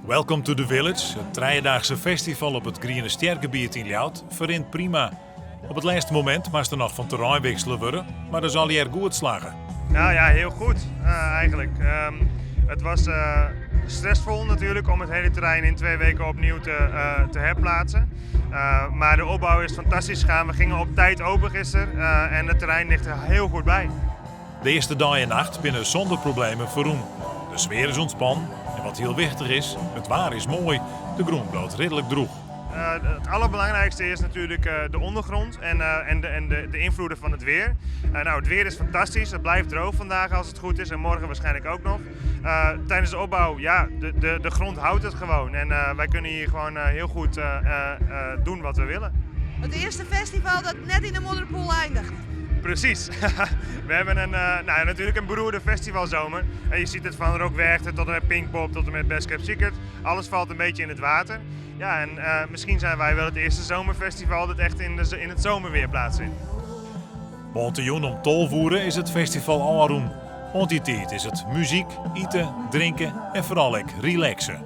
Welcome to the Village, it trijedaagse festival op it Griene Stjergebiet yn Ljouwert, ferrint prima. Op it lêste momint moast der noch fan terrein wiksele wurde, mar dat is allegear goed slagge. Nou ja, heel goed eigenlijk. Het was stressvol natuurlijk om het hele terrein in 2 weken opnieuw te herplaatsen. Maar de opbouw is fantastisch gegaan. We gingen op tijd open gisteren en het terrein ligt er heel goed bij. De earste dei en nacht binne sûnder problemen ferrûn. De sfear is ûntspannen en wat hiel wichtich is, it waar is moai. De grûn bliuwt ridlik drûch. Het allerbelangrijkste is natuurlijk de ondergrond en de invloeden van het weer. Nou, het weer is fantastisch. Het blijft droog vandaag als het goed is en morgen waarschijnlijk ook nog. Tijdens de opbouw, ja, de grond houdt het gewoon. En wij kunnen hier gewoon heel goed doen wat we willen. It earste festival dat net yn de modderpoel einiget. Precies. We hebben nou, natuurlijk een beroerde festivalzomer. En je ziet het van Rock Werchter tot en met Pinkpop tot en met Best Kept Secret. Alles valt een beetje in het water. Ja, en misschien zijn wij wel het eerste zomerfestival dat echt in het zomerweer plaatsvindt. Moarntejûn om 12 oere is it festival ôfrûn. Oant dy tiid is it muzyk, ite, drinke en foaral ek relaxe.